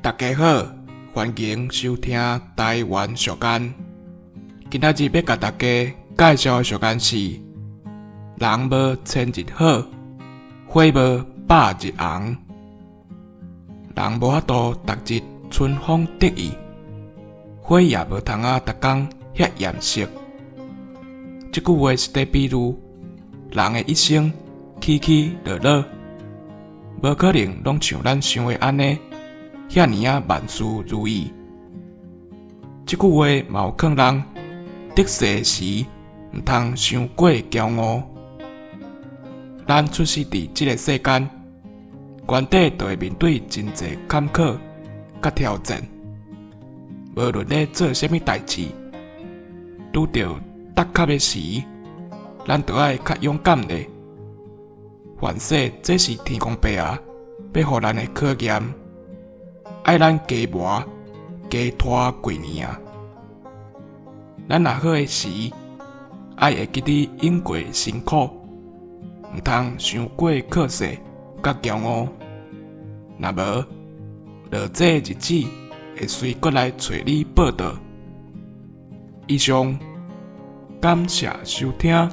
大家好，歡迎收聽台灣俗諺。今仔日欲共大家介紹的俗諺是：人無千日好，火無百日紅。人無法度逐日春風得意，火也無通啊，逐工遐炎熱。這句話是佇比喻人的一生起起落落，無可能攏像咱想的按呢，遐爾仔萬事如意。這句話嘛有勸人得勢時毋通傷過驕傲。咱出世佇這个世間，原底就會面對真濟坎坷佮挑戰。無論咧做啥物代誌，拄著觸及的時，咱就愛較勇敢咧。凡勢這是天公伯啊，欲予咱的考驗，愛咱加磨加拖幾年啊。咱若好的時，愛會記得用過的辛苦，毋通傷過靠勢佮驕傲。若無，落這日子會隨閣來揣你報到。以上，感謝收聽。